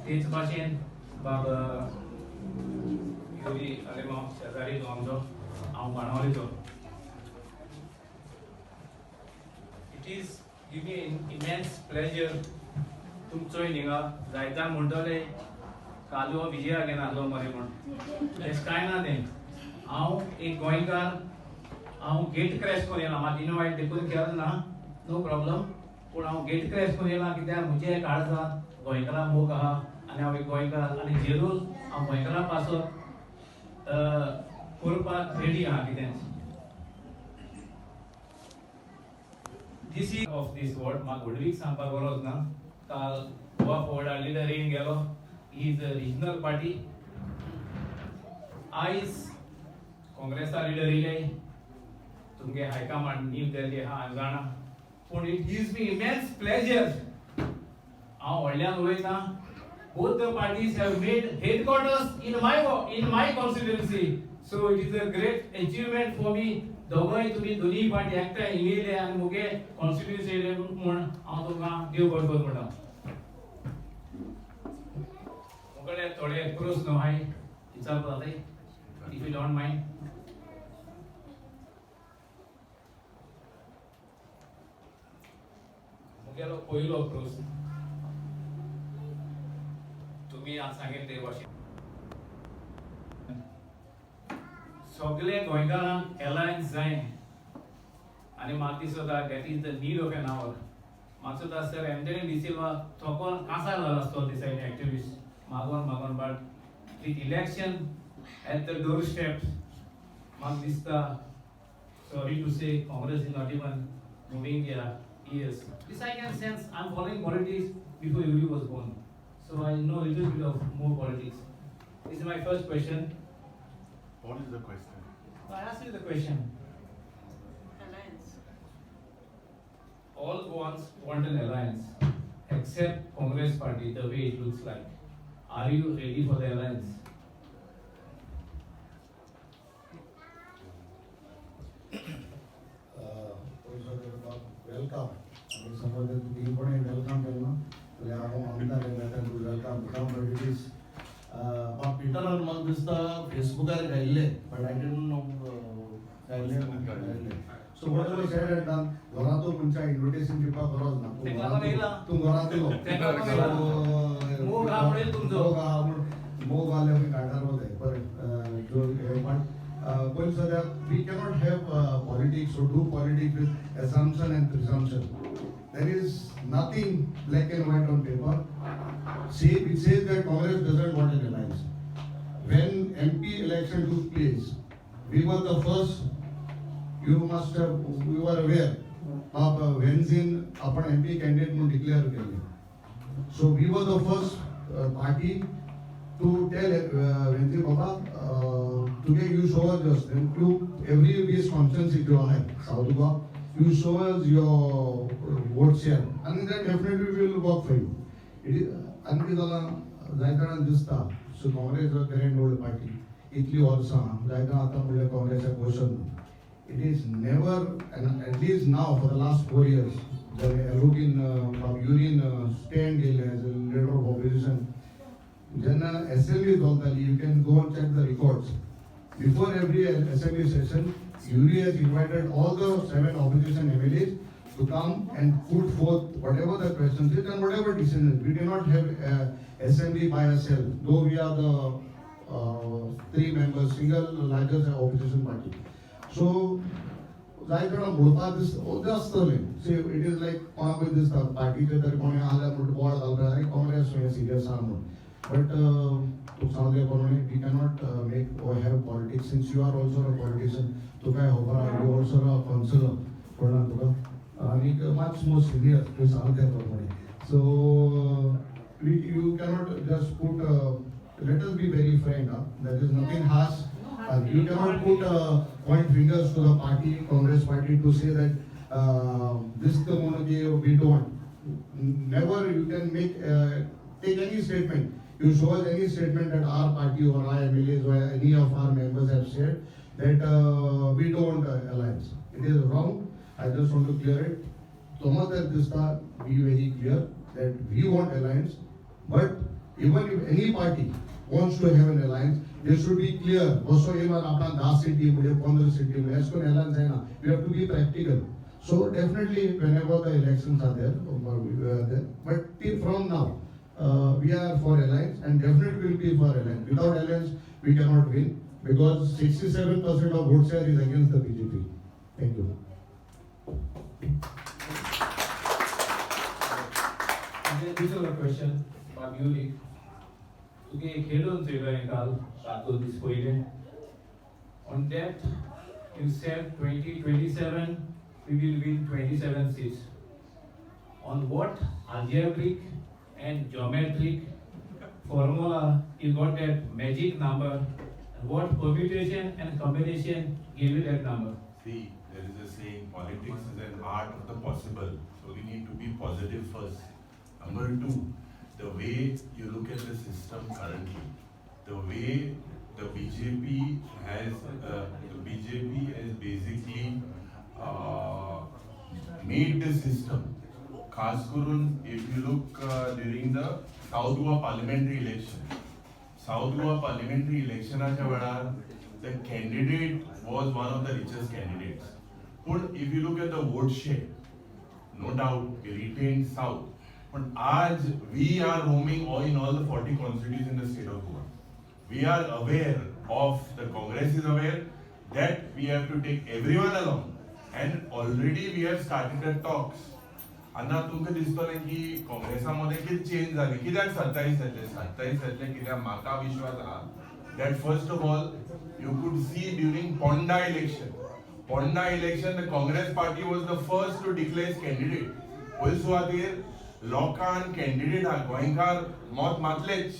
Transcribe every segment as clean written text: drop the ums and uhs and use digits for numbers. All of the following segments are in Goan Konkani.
तेच भाशेन बाब युरी आलेमांव शेजारी तो आमचो, हांव बाणावलीचो. It is give me immense pleasure तुमचोय हिंगा जायत्यान म्हणटले कालू हो विजया घेना आसलो मरे म्हण, तें कांय ना. तें हांव एक गोंयकार, हांव गेट क्रॅश करून येयला. म्हाका इनवायट देखून केलें ना, नो प्रॉब्लम, पूण हांव गेट क्रॅश करून येयला कित्याक म्हजें काळजांत गोंयकारां मोग आहा आनी हांव एक गोंयकार आनी जेरूल हांव गोंयकारां पासत करपाक रेडी आहा कितेंच. This is of this word म्हाका व्हडवीक सांगपाक गरज ना. काल गोवा फॉरवर्डा लिडर येवन गेलो, is a regional party. आयज काँग्रेसा लिडर येयले, तुमगे हायकमांड नीव दिल्ली आहा हांव जाणा, पूण it gives me immense pleasure. हांव व्हडल्यान उलयतां, both the parties have made headquarters in my constituency, so it is a great achievement for me. दोगांय तुमी दोनूय पार्टी एकठांय येयले आनी मुगे कॉन्स्टिट्युएन्सी येयले म्हूण हांव तुमकां देव बरें करूं म्हणटा. मुगेले थोडे प्रस्न आहाय विचारपा जाय, if you don't mind. मुगेलो पयलो प्रस्न, तुमी आज सांगिल्ले ते भाशेन सगळे गोंयकारांक एलायन्स जाय आनी म्हाका दिसता that is the need of an hour. म्हाका दिसता सर एन्थनी डिसिल्वा थोकोन कासार जाला आसतो ते सायडीन एक्टिविस्ट मागोन मागोन, but with election at the door steps म्हाका दिसता, sorry to say, Congress is not even moving their ears. This I can sense. I'm following politics before Yuri was born. So I know a little bit of more politics. This is my first question. What is the question? So I ask you the question. Alliance. All Goans want an alliance except Congress party, the way it looks like. Are you ready for the alliance? Welcome आनी समज जर तुमी कोणें welcome केलें ना जाल्यार हांव आमदार येयला तूं welcome करता. बट it is बाब पिटरान म्हाका दिसता फेसबुकार घायल्ले, बट I didn't no घायल्ले घायल्ले. So what said and done, घरांतू मनशाक इन्विटेशन दिवपाक गरज ना. तूं तेका लागून येयला. तूं घरांत येयलो. तेका लागून येयला. मोग आहा म्हणून तुमचो. मोग आहा म्हूण मोग आसल्यार आमी काडटार वताय बरें. पण पयलीं सद्या we cannot have politics or do politics with assumption and presumption. There is nothing black and white on paper. See, it says that Congress doesn't want an alliance. When MP election took place, we were the first, you must have, you were aware, of Venzin आपण MP candidate म्हणून declare केले. So we were the first party to tell Venzin Baba, today you show us your strength. You, every East constituency जो आहे South Goa, you show us your vote share and then definitely we will work for you. It is, आनी कितें जालां जायते जाणांक दिसता so Congress a grand old party, इतली वर्सां जायते आतां म्हणल्यार काँग्रेसाक क्वेश्चन ना. It is never, at least now for the last 4 years, एलोकीन युरीन स्टँड केलें as a leader of opposition, जेन्ना असेंब्ली चलताली, you can go and check the records, before every assembly session Yuri has invited all the seven opposition MLAs to come and put forth whatever the questions is and whatever decisions. We do not have assembly by ourselves, though we are the three members, single largest opposition party. So, जायते जाणां म्हणपाक दिसता आसतलें, सी it is लायक कोणाकूय दिसता पार्टीचे तरी कोणी आसल्यार म्हणटा बोवाळ घालता, आरे काँग्रेस हें सिरियस आहा म्हूण. बट तुका सांगले प्रमाणे we cannot make or have politics. Since you are also a politician, तुकाय खबर आहा, you also a councillor, कळना तुका, आनीक मच मोर सिनियर तुवें सांगले त्या प्रमाणे. So we you cannot just put, let us be very frank, huh? There is nothing harsh. You cannot put point fingers to the party, Congress party, to say that this the monarchy we don't. Never you can make take any statement. You show us any statement that our party or our MLAs or any of our members have said that we don't want alliance. It is wrong. I just want to clear it. Thomas at this time, be very clear that we want alliance, but Even if any party wants to have an alliance, they should be clear. बसो येयलो आपणाक 10 सिटी म्हणजे 15 सिटी म्हणजे अशें करून alliance जायना. We have to be practical. So definitely whenever the elections are there, we are there. But till from now, we are for alliance and definitely will be for alliance. Without alliance, we cannot win because 67% of vote share is against the BJP. Thank you. आनी दुसरो क्वेश्चन बाब युलीक, तुगे एक हेडून चोयलो हांवें काल रात 2 दीस पयलें. On that you said 2027 we will win 27 seats. On what algebraic and geometric formula you got that magic number? And what permutation and combination gave you that number? See, there is a saying, politics is an art of the possible. So we need to be positive first. Number two, the way you look at the system currently, the way the BJP has, the BJP has basically made the system. खास करून if you look during the South Goa parliamentary election, South Goa parliamentary इलेक्शनाच्या वेळार the candidate was one of the richest candidates. पूण if you look at the vote share, no doubt we retained South. पण आज we are roaming all in all the 40 constituencies in the state of Goa. We are aware of, the Congress is aware that we have to take everyone along, and already we have started the talks. आतां तुमकां दिसतलें की काँग्रेसा मदें कितें चेंज जाली, कित्याक 27 जातले, 27 जातले कित्याक म्हाका विश्वास आहा that first of all you could see during Ponda election, Ponda election the Congress party was the first to declare candidate. पयले सुवातेर लोकांक कॅन्डिडेटाक गोंयकार मत मातलेच,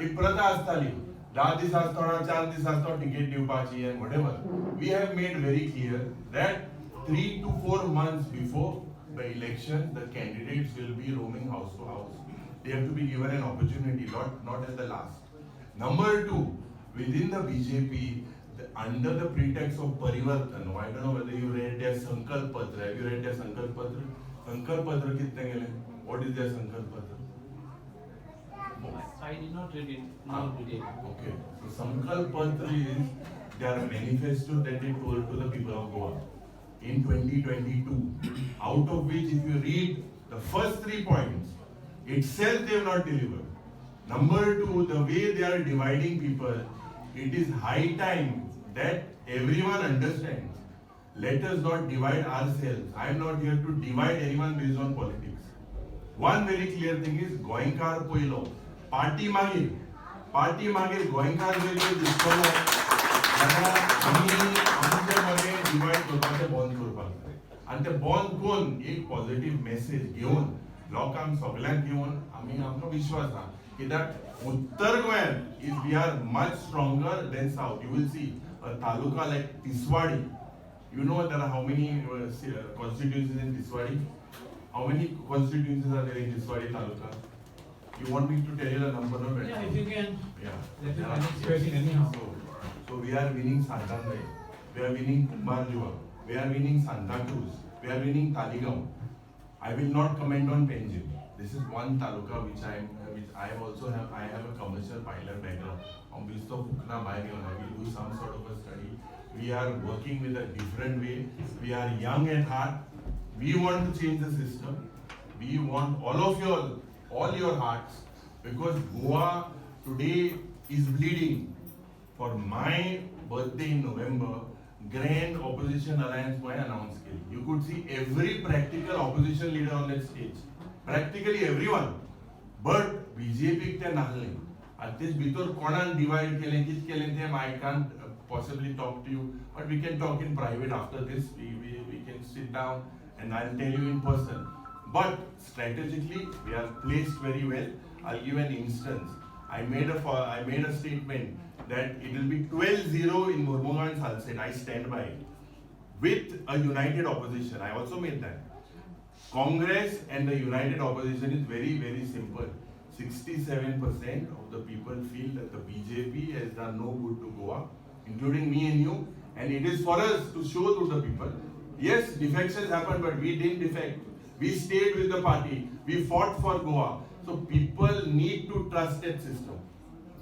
एक प्रथा आसताली 10 दीस आसतना 4 दीस आसतना तिकेट दिवपाची and whatever. We have made very clear that 3 to 4 months before the election, the candidates will be roaming house to house. They have to be given an opportunity, not at the last. Number two, within the BJP, under the pretext of Parivartan, I don't know whether you read their Sankalp Patra. Have you read their Sankalp Patra? Sankalp Patra kitne gele? What is their Sankalp Patra? I did not read it. Not today. Okay. So Sankalp Patra is their manifesto that they told to the people of Goa in 2022, out of which if you read the first 3 points itself, they have not delivered. Number two, the way they are dividing people, it is high time that everyone understands. Let us not divide ourselves. I am not here to divide anyone based on politics. One very clear thing is, गोंयकार पयलो, पार्टी मागीर, पार्टी मागीर गोंयकार जर तर दिसतलो जाल्यार आमी आमचे मदें डिवायड करपाचें बंद करपाक जाय. आनी तें बंद करून एक पॉझिटीव मॅसेज घेवन लोकांक सगल्यांक घेवन आमी, आमकां विश्वास आहा कित्याक उत्तर गोंयांत is we are much stronger than South. You will see a taluka like Tiswadi. You know there are how many constituencies in Tiswadi? How many constituencies are there in Tiswadi taluka? You want me to tell you the number? No, Yeah, if you can. Yeah. That is my next question anyhow. So we are winning Santander, we are winning Cumbarjua, we are winning Santa Cruz, we are winning Taleigao. I will not comment on Panjim. This is one taluka which I also have. I have a commercial pilot background. On Bisto Fukna Bhairiona, we do some sort of a study. We are working with a different way. We are young at heart. We want to change the system. We want all of your, all your hearts, because Goa today is bleeding. For my birthday in November, grand opposition alliance was announced. You could see every practical opposition leader on that stage. Practically everyone. But BJP ते नासले. आनी तेच भितर कोणाक डिवायड केलें, कितें केलें तें I can't possibly talk to you, but we can talk in private after this. We can sit down and I'll tell you in person. But strategically, we are placed very well. I'll give an instance. I made a statement that it will be 12-0 in Mormugao and Salcete. I stand by it. With a united opposition, I also made that. Congress and the united opposition is very, very simple. 67% of the people feel that the BJP has done no good to Goa, including me and you, and it is for us to show to the people. Yes, defections happened, but we didn't defect. We stayed with the party. We fought for Goa. So people need to trust that system.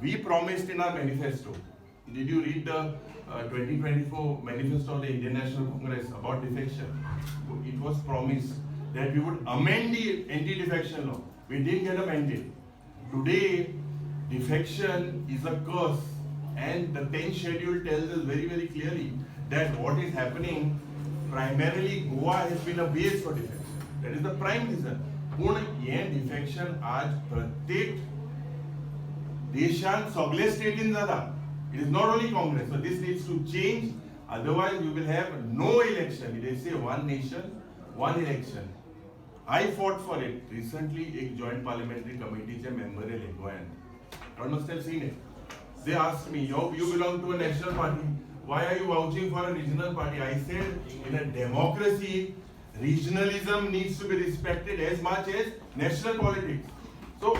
We promised in our manifesto. Did you read the 2024 manifesto of the Indian National Congress about defection? It was promised that we would amend the anti-defection law. We didn't get amended. Today, defection is a curse, and the 10th schedule tells us very, very clearly that what is happening, primarily Goa has been a base for defection. That is the prime reason. पूण हें डिफेक्शन आज प्रत्येक देशान सगळे स्टेटीन जाता. It is not only Congress. So this needs to change, otherwise you will have no election. They say one nation, one election. I fought for it. Recently एक जॉईंट पार्लिमेंटरी कमिटीचे मेंबर येयले गोंयांत. You must have seen it. They asked me, you belong to a national party. Why are you vouching for a regional party? I said, in a democracy, regionalism needs to be respected as much as national politics. So,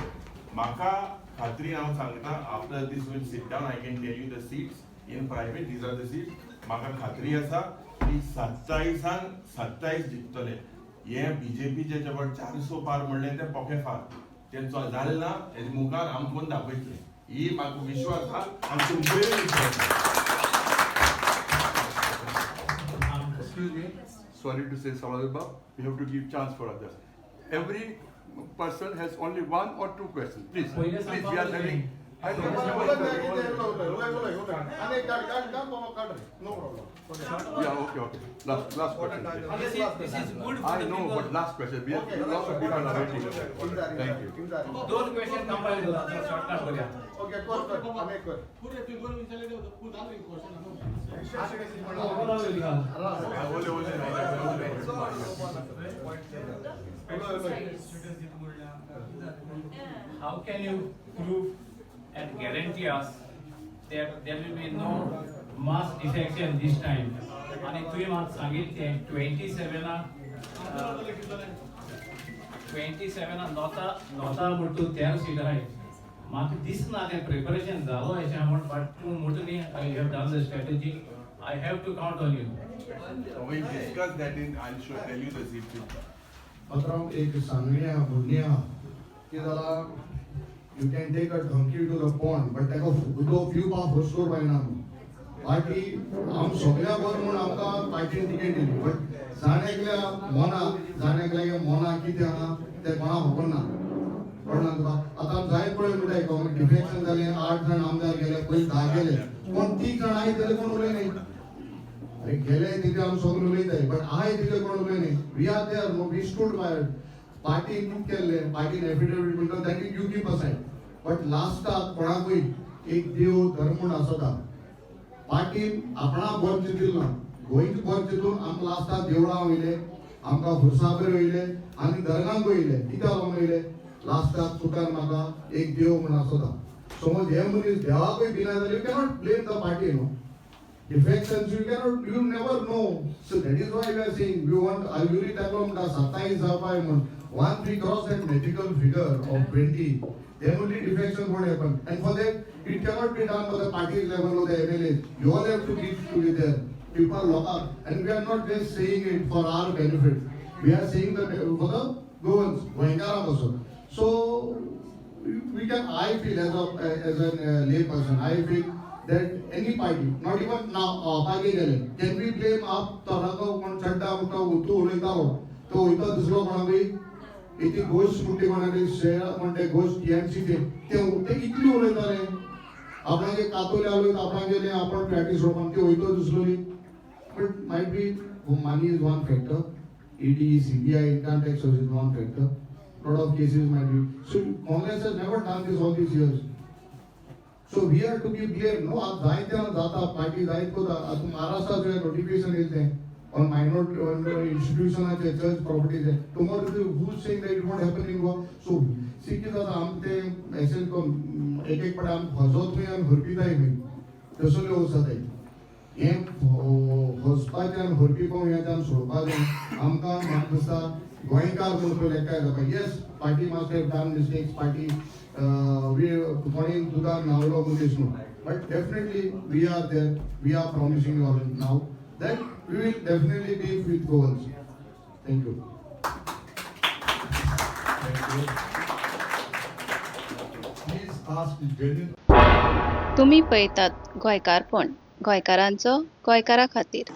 म्हाका खात्री हांव सांगता, after this we'll sit down, I can tell you the seats in private, these are the seats. म्हाका खात्री आसा की सत्तावीसान सत्तावीस जिखतले. हे बीजेपीचे जवळ 400 पार म्हणलें तें पोके फार, तेंचो जालें ना. हेजे मुखार आमकां कोण दाखयतले ही म्हाका विश्वास आसा आनी तुमचोय विश्वास आसा. Excuse me, sorry to say, Salvador Bab, we have to give chance for others. Every person has only one or two questions. Please, पहिले please, we are सांगपाक having. I know. No problem. Yeah, okay. Last question, please. This is good for I the know, people. But last question. We have Okay, lots of people are waiting. Thank you. दोन क्वेश्चन कंपाईल करा, शॉर्टकट करूया. ओके, कर कर आनी एक कर. ओले ओले ओले. How can you prove and guarantee us that there will be no mass defection this time? आणि तुवें म्हाका सांगितलें ट्वेंटी सेवना नोता नोता म्हण तूं 13 सीट आहाय. म्हाका दिसना तें प्रिपरेशन जालो अशें म्हण, बट तूं म्हणटा न्ही, I have done the strategy, I have to count on you. We'll discuss that in, I'll show, tell you the seat. पात्रांव, एक सांगणी आहा, म्हणणी आहा की जाला, you can take a donkey to the pond, but ताका उदक पिवपाक फोर्स जायना न्हू. पार्टी आम सगळ्या बर म्हूण आमकां पार्टीन टिकेट दिली, बट जाण एकल्या मना, जाण एकल्या मना कितें आहा तें कोणाक खबर ना. कळना तुका? आतां आमी जायत पळय म्हणटाय डिफेक्शन जालें, आठ जाण आमदार गेले, पयलीं 10 गेले, कोण तीग जाण आहाय जाल्यार कोण उलयनाय. अरे गेले तिथे आमी सगळे उलयताय, बट आहाय तिथे कोण उलयनाय. We are there, no? We stood by. पार्टीन खूब केल्लें, पार्टीन एफिडेवीट म्हणटा, that you keep aside, but लास्टाक कोणाकूय एक देव धर्म म्हूण आसता. पार्टीन आपणा बर चिंतिल्लें ना, गोंयचें बर चिंतून आमकां लास्टाक देवळां वयले, आमकां खुर्साबेर वयले आनी दर्गांक वयले. कित्याक लागून वयले? लास्टाक सुटान म्हाका एक देव म्हूण आसता. समज हे मनीस देवाकूय भिना जाल्यार you cannot blame the party, no? Defections, you cannot, you never know. So that is why we are saying we want Yuri ताका म्हणटा 27 जावपाय म्हूण. Once we cross that magical figure of 20, then only defection won't happen. And for that, it cannot be done by the party level or the MLAs. You all have to get together, people lock up. And we are not just saying it for our benefit, we are saying that for the Goans, गोंयकारां पासून. So we can, I feel, as a lay person, I feel that any party, not even now, पागे गेले, can we blame आप तोराको कोण चड्डा म्हणटा तूं उलयतालो तो वयता दुसरो कोणाकूय इती घोश म्हणटे कोणाकूय शेर म्हणटे घोश टीएमसीचे ते ते इतली उलयताले आपणागे कातोले आलो आपणागेले आपण प्रॅक्टीस सोडपाक ते वयतो दुसरोली. But might be money is one factor, ED, CBI, income tax is one factor, lot of cases might be. So Congress has never done this all these years. So we are to be clear, no? आज जायते जाता पार्टी जायत कोता. आतां महाराष्ट्रात नोटिफिकेशन येयलें तें ऑन मायनॉर इन्स्टिट्युशनाचे, चर्च प्रॉपर्टीचे. Tomorrow, who saying that it won't happen in Goa? So see, कितें जाता, आम ते एशें एक एक पाटी आमी हजोतूय आनी हरपिताय बी तसल्यो आसा. ते हें हसपाचें आनी हरपीपण हें आमी सोडपाचें. आमकां म्हाका दिसता गोंयकार म्हूण पयलें एकठांय जावपाक. Yes, party must have done mistakes, party कोणी दुदान न्हांवलो मनीस न्हू, but definitely we are there. We are promising you all now that we will definitely be with Goans. Thank you. Thank you. ask is genuine. तुमी पळयतात गोंयकारपण, गोंयकारांचो गोंयकारा खातीर.